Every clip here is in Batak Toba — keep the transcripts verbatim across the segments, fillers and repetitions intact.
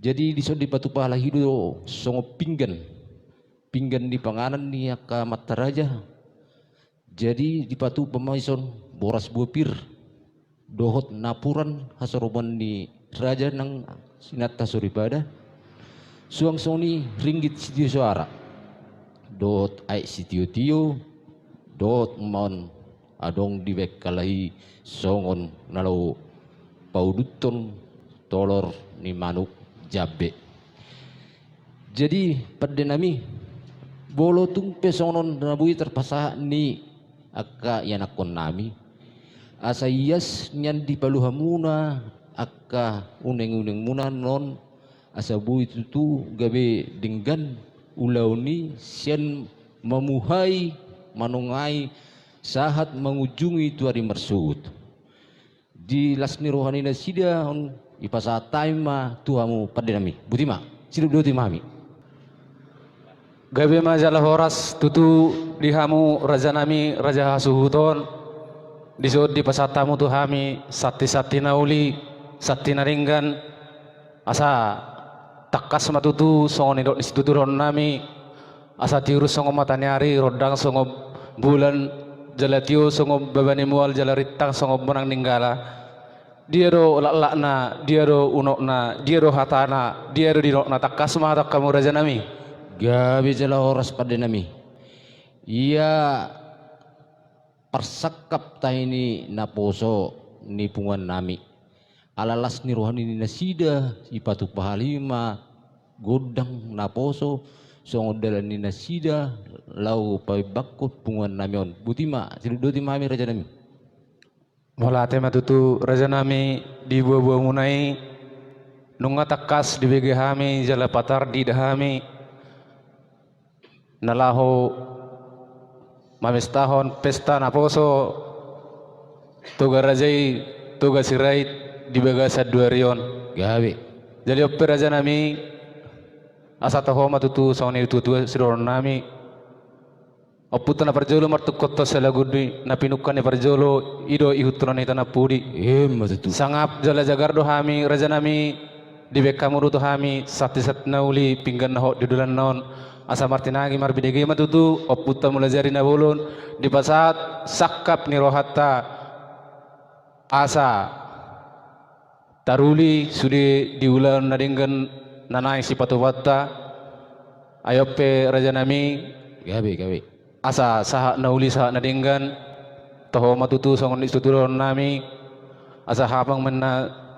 Jadi dison dipatupa halak i do songon pinggan, pinggan ni panganan ni angka amanta raja. Jadi dipatupa ma dison boras buah pir, dohot napuran hasoroban ni raja nang inanta soripada, suang songon i ringgit sitio soara, dohot aek sitiotio, dohot ma on adong dibaen halak i songon na laho pauduthon tolor ni manuk jambe. Jadi pande nami, molo tung pe songon on na boi tarpasahat ni angka ianakkon nami, asa ias nian dipalu hamuna angka uneng-unengmuna non, asa boi tutu gabe denggan ulaon i sian mamuhai, manongai, sahat mangunjungi tu ari marsogot. Di las ni roha ni nasida on, ipasahat hami ma tu hamu pande nami. Boti ma, sidok doti ma hami. Gabe ma jala horas tutu di hamu raja nami, raja hasuhuton. Dison dipasahat hamu tu hami santi-santi na uli, santi na denggan. Asa tangkas ma tutu songon nidok ni situtuhon nami, asa tiur songon mata ni ari, rondang songon bulan, jala tio songon baba ni mual, jala rintang songon bonang ninggala. Dia do laklakna, dia do unokna, dia do hatana, dia do nidokna, tangkas ma hatangku raja nami. Gabe jala horas pande nami. Ia parsangkap tahi ni naposo ni punguan nami. Ala las ni roha ni nasida, ipatupa halak i ma gondang naposo songon dalan ni nasida laho paimbanghon punguan nami on. Boti ma, sidok doti ma hami raja nami. Mauliate ma tutu raja nami di boa-boamuna i, nunga tangkas dibege hami jala patar diida hami na laho mamestahon pesta naposo Toga Raja i, Toga Sirait di bagasan dua ari on. Gabe. Jadi on pe raja nami, asa toho ma tutu songon i di tua-tua sidohonon nami. Ompunta na parjolo martungkothon salagundi, na pinungka ni parjolo i do ihuthon ni hita na pudi. Emma tutu. Sangap jala jagar do hami raja nami, dibaen hamu do tu hami santi-santi na uli, pinggan na hot di dalanna on. Asa martinangi marbinege ma tutu Ompunta Mulajadi Nabolon, dipasahat sangkap ni rohanta, asa taruli sude di ulaon na denggan na naeng sipatupanta. Ai on pe raja nami. Gabe, gabe. Asa sahat na uli, sahat na denggan, toho ma tutu songon i situtuhon nami. Asa hapang ma inna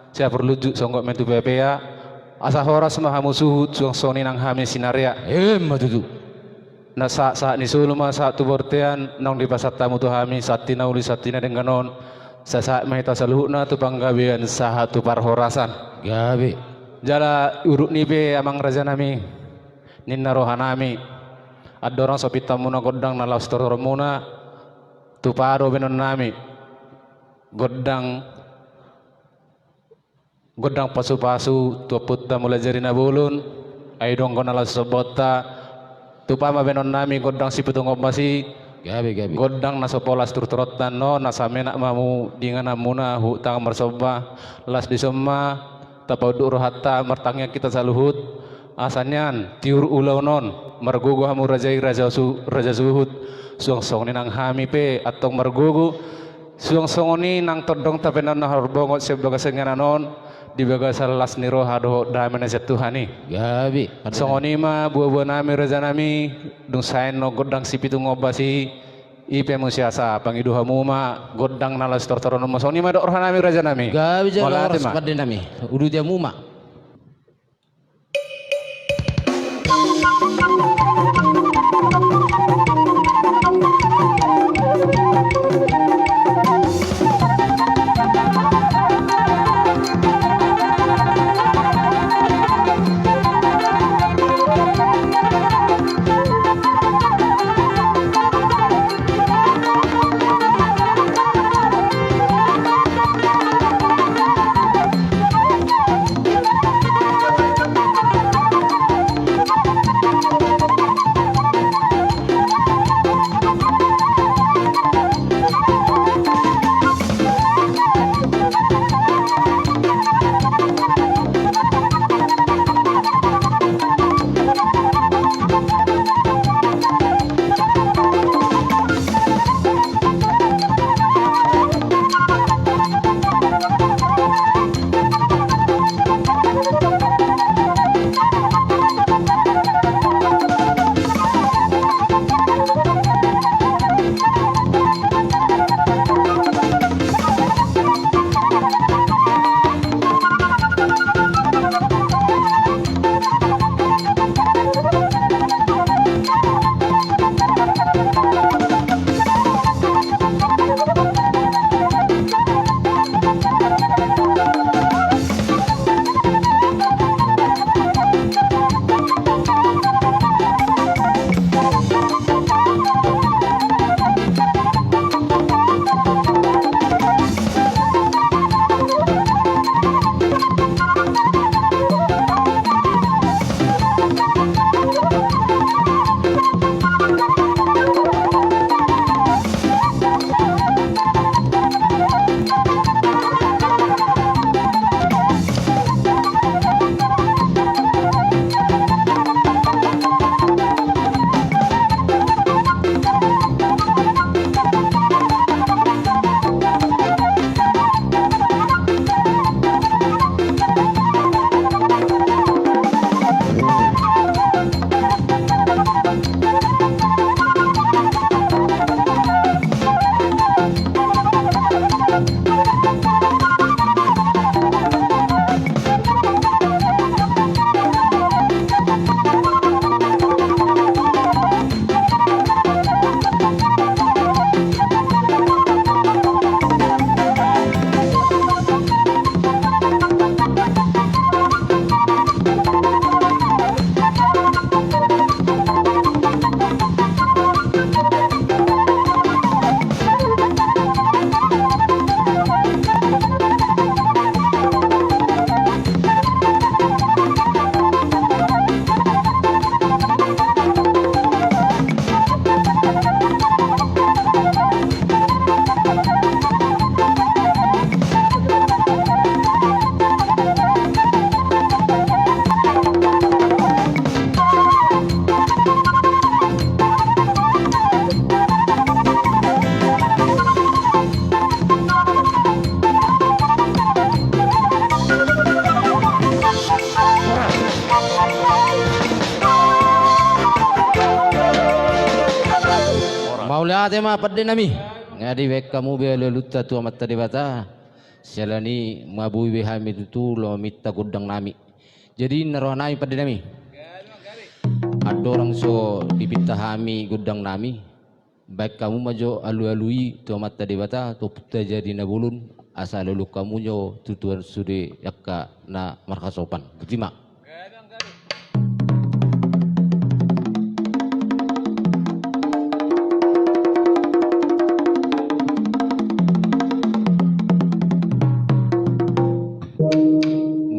siapar lunju, songgop ma inna tu peapea. Asa horas ma hamu suhut suang songon i nang hami sinarea. Emma tutu. Na sahat-sahat ni solu ma sahat tu bortean, naung dipasahat hamu tu hami santi na uli santi na denggan on. Sasahat ma hita saluhutna tu panggabean sahat tu parhorasan. Gabe. Jala uruk ni i pe amang raja nami, ninna roha nami, andorang so pinta muna gondang na laos tortormuna, tupa do baenon nami gondang, gondang pasu-pasu tu Ompunta Mulajadi Nabolon. Ai donggo na laos sombaonta, tupa ma baenon nami gondang Sipitu Ngombas i. Gabe, gabe. Gondang na so pola sitortoronta annon, asa menak ma hamu di ingananmuna huhut tangan marsomba. Laos dison ma tapaunduk rohanta, martangiang hita saluhut. Asa nian tiur ulaon on margogo hamu raja i, raja su-, raja suhut. Suang songon i nang hami pe antong margogo. Suang songon i nang tondongta pe annon na harbongot sian bagasan inganan on, di bagasan las ni roha dohot dame na sian Tuhan i. Gabe. Songon i ma boa-boa nami, raja nami, dung sae annon gondang Sipitu Ngombas i, i pe muse asa pangido hamu ma gondang na laos tortoronmu. Songon i ma dok roha nami, raja nami. Gabe jala horas pande nami. Uduti hamu ma. Ate ma pande nami. Nga dibaen hamu be alualunta tu Amanta Debata. Siala ni i ma boi be hami tutu laho minta gondang nami. Jadi na roha nami pande nami, andorang so dipinta hami gondang nami, baen hamu ma jo alualu i tu Amanta Debata, tu Ompunta Jadi Na Bolon, asa alualuhon hamu jo tu Tuhan sude angka na marhasopan. Boti ma.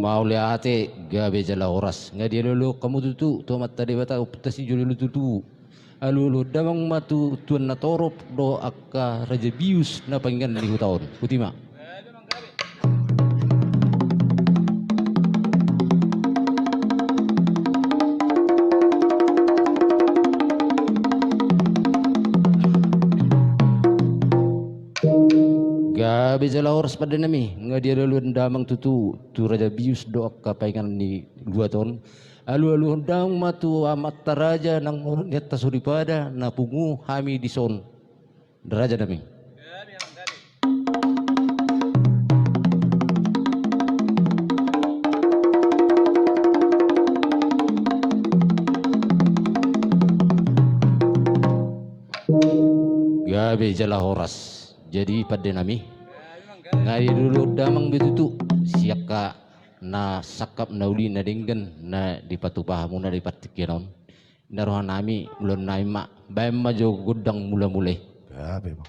Mauliate, gabe jala horas. Nga dialualuhon hamu tutu tu Amanta Debata, Ompunta Sijolojolo tutu. Alualuhon damang ma tu Tuan Natorop dohot angka raja bius na painganan ni huta on. Boti ma. Gabe jala horas pande nami, nga dialualuhon damang tutu tu raja bius dohot angka painganan ni luat on. Alualuhon damang ma tu amanta raja nang muruk ni hata soripada na pungu hami dison. Raja nami. Gabe jala horas. Jadi pande nami, nga dialualuhon damang be tutu sian angka na sangkap na uli na denggan na dipatupa hamu na di partingkian on. Na roha nami, ulaon nami ma, baen ma jo gondang mulamula i. Gabe ma.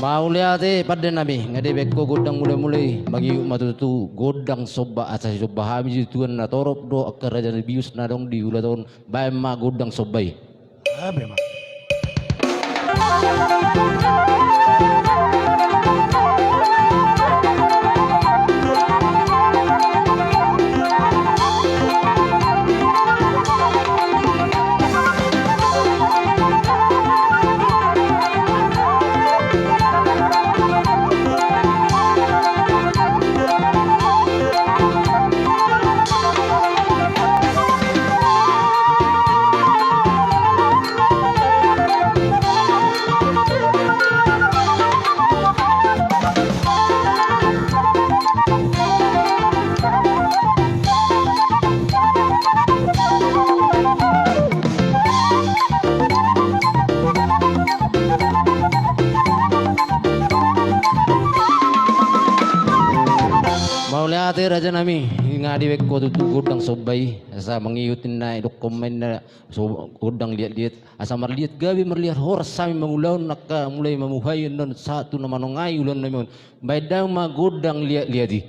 Mauliate pande nami, nga dibaen ho gondang mulamula i, mangihut ma tutu gondang somba, asa sisomba hami situan na torop dohot angka raja na bius na adong di ulaon on, baen ma gondang somba i. Gabe ma. Mauliate raja nami, nga dibaen ho tutu gondang somba i, asa mangihut ninna i, dokkon ma ninna so gondang liat-liat, asa marliat gabe marliat horas hami mangulahon angka mulai mamuhai annon sahat tu na manongai ulaon nami on. Baen damang ma gondang liat-liat i.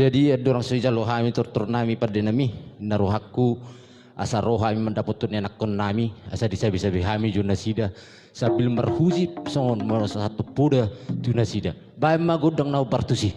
Jadi andorang so dijalo hami tortor nami pande nami, na rohangku asa ro hami mandapothon ni anakkon nami, asa disabe-sabe hami jo nasida, sambil marhusip songon molo sahat poda tu nasida. Baen ma gondang na hombar tusi.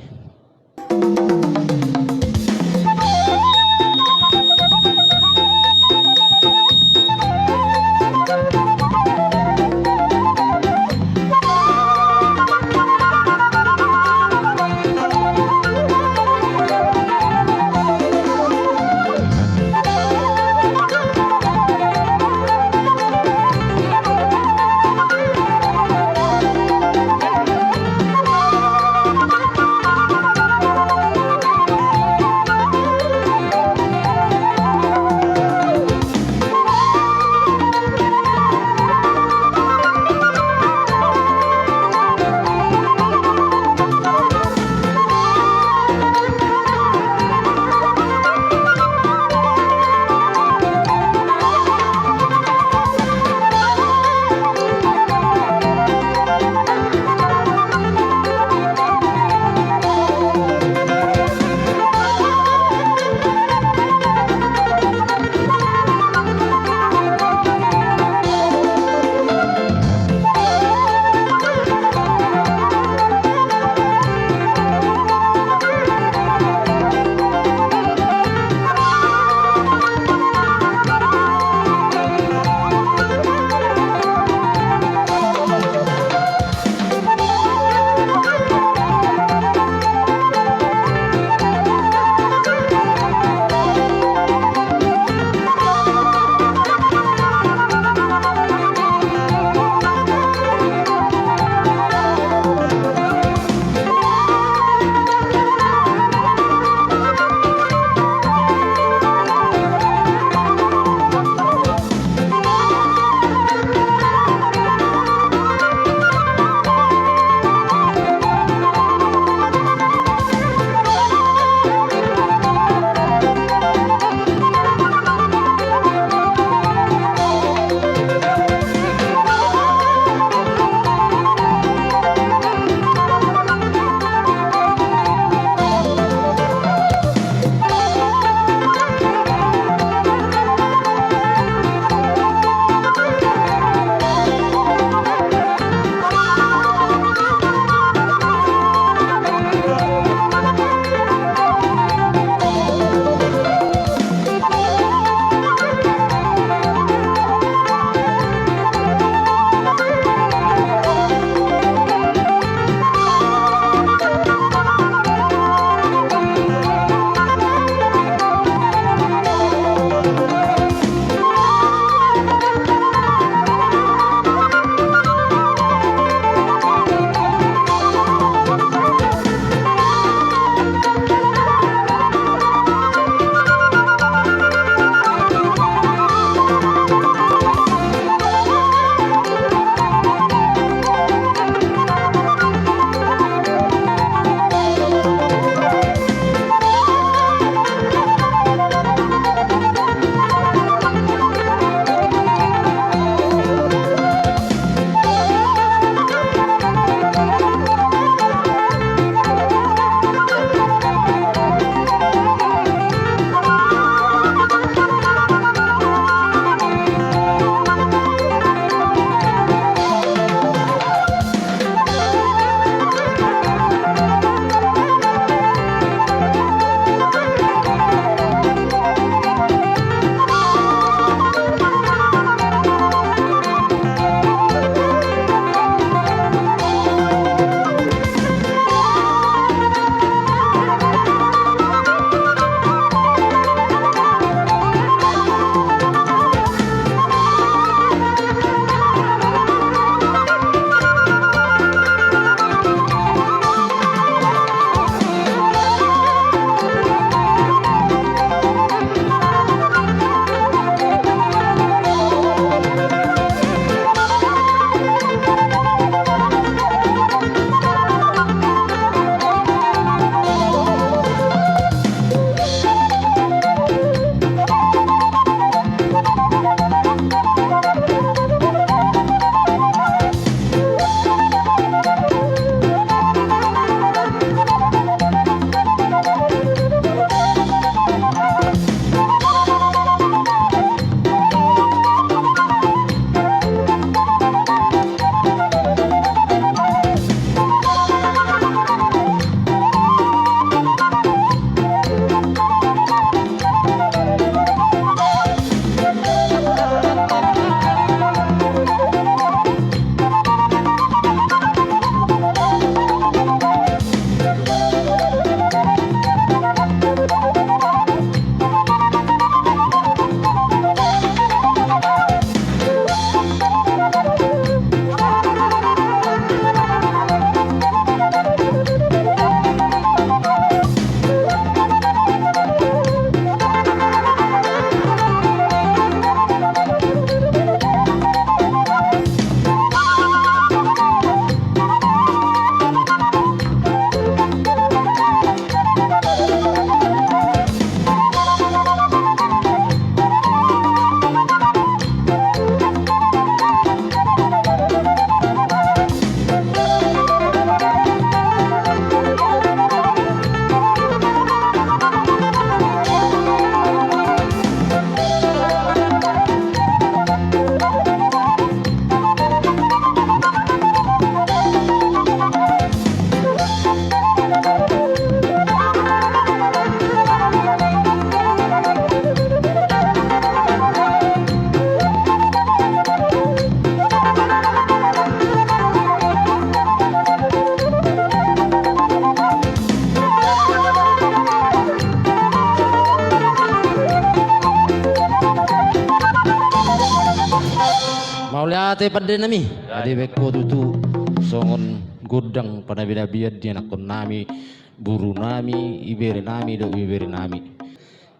Mauliate pande nami. Jadi baen ho tutu songon gondang panabi-nabian di anakkon nami, boru nami, ibere nami dohot ibebere nami.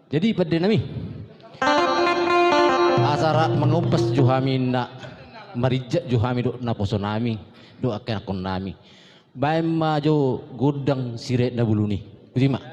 Jadi pande nami, asa rap mangompas jo hami, na marinjak jo hami dohot naposo nami dohot angka anakkon nami. Baen ma jo gondang Sireet na Bolon i. Botima.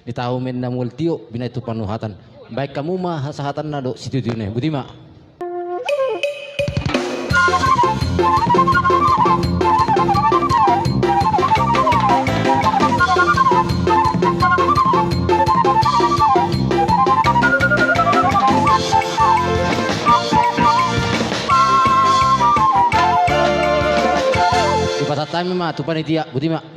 Ni tahu men na mual tio binaen tu panuhatan. Baen hamu ma hasahatanna dohot situtuna i. Botima. Dipasahat hami ma tu panitia. Botima.